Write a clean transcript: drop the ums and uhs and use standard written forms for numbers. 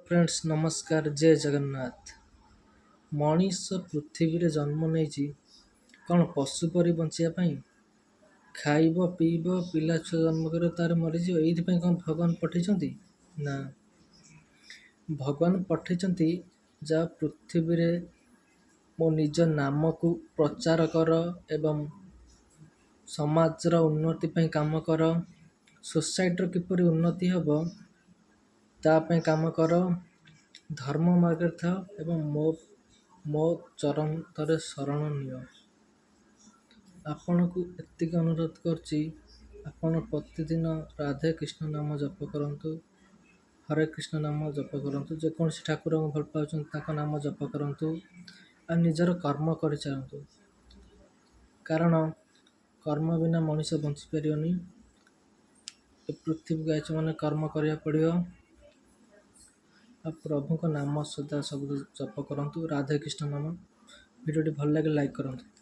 Friends, ନମସ୍କାର, ଜୟ ଜଗନ୍ନାଥ। ମଣିଷ ପୃଥିବୀରେ ଜନ୍ମ ନେଇଛି କ'ଣ ପଶୁ ପରି ବଞ୍ଚିବା ପାଇଁ? ଖାଇବ, ପିଇବ, ପିଲା ଛୁଆ ଜନ୍ମ କରିବ, ତାର ମରିଯିବ, ଏଇଥିପାଇଁ କ'ଣ ଭଗବାନ ପଠେଇଛନ୍ତି? ନା, ଭଗବାନ ପଠେଇଛନ୍ତି ଯାହା ପୃଥିବୀରେ ମୋ ନିଜ ନାମକୁ ପ୍ରଚାର କର ଏବଂ ସମାଜର ଉନ୍ନତି ପାଇଁ କାମ କର, ସୋସାଇଟିର କିପରି ଉନ୍ନତି ହେବ ତା ପାଇଁ କାମ କର, ଧର୍ମ ମାର୍ଗରେ ଥାଅ ଏବଂ ମୋ ଚରଣ ତଳେ ଶରଣ ନିଅ। ଆପଣଙ୍କୁ ଏତିକି ଅନୁରୋଧ କରୁଛି, ଆପଣ ପ୍ରତିଦିନ ରାଧେ କୃଷ୍ଣ ନାମ ଜପ କରନ୍ତୁ, ହରେ କୃଷ୍ଣ ନାମ ଜପ କରନ୍ତୁ, ଯେକୌଣସି ଠାକୁରଙ୍କୁ ଭଲ ପାଉଛନ୍ତି ତାଙ୍କ ନାମ ଜପ କରନ୍ତୁ ଆଉ ନିଜର କର୍ମ କରିଚାଲନ୍ତୁ। କାରଣ କର୍ମ ବିନା ମଣିଷ ବଞ୍ଚିପାରିବନି। ଏ ପୃଥିବୀକୁ ଆଇଛ ମାନେ କର୍ମ କରିବାକୁ ପଡ଼ିବ। ଆଉ ପ୍ରଭୁଙ୍କ ନାମ ସଦା ସବୁ ଜପ କରନ୍ତୁ, ରାଧେ କୃଷ୍ଣ ନାମ। ଭିଡ଼ିଓଟି ଭଲ ଲାଗିଲେ ଲାଇକ୍ କରନ୍ତୁ।